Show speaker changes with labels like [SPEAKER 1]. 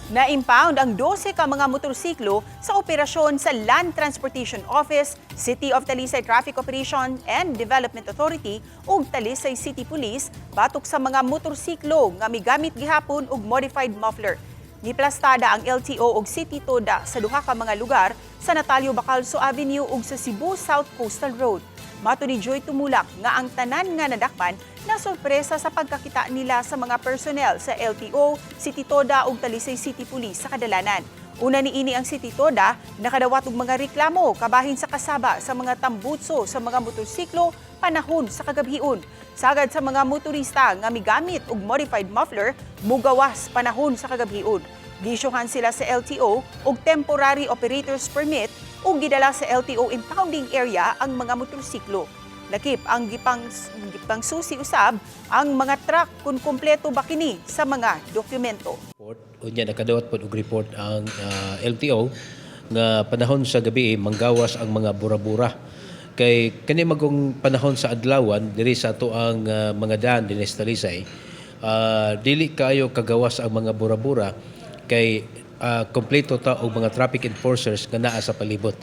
[SPEAKER 1] Na-impound ang 12 ka mga motorsiklo sa operasyon sa Land Transportation Office, City of Talisay Traffic Operation and Development Authority ug Talisay City Police batok sa mga motorsiklo nga migamit gihapon og modified muffler. Giplastada ang LTO ug City Toda sa duha ka mga lugar sa Natalio Bacalso Avenue ug sa Cebu South Coastal Road. Mato ni Joy Tumulak nga ang tanan nga nadakpan na sorpresa sa pagkakita nila sa mga personnel sa LTO, City Toda ug Talisay City Police sa kadalanan. Una niini, ang City Toda nakadawat og mga reklamo kabahin sa kasaba sa mga tambutso sa mga motorsiklo panahon sa kagabhion. Sagad sa mga motorista nga migamit og modified muffler mugawas panahon sa kagabhion. Giisyuhan sila sa LTO og temporary operator's permit ug gidala sa LTO impounding area ang mga motorsiklo. Lakip ang gipang susi usab ang mga truck kung kumpleto ba kini sa mga dokumento.
[SPEAKER 2] Report unya nakadawat pod og report ang LTO nga panahon sa gabi manggawas ang mga bura-bura, kay kani magong panahon sa adlawan diri sa ato ang mga daan dinhi sa Talisay, dili kayo kagawas ang mga bura-bura kay kompleto ta og mga traffic enforcers nga naa sa palibot.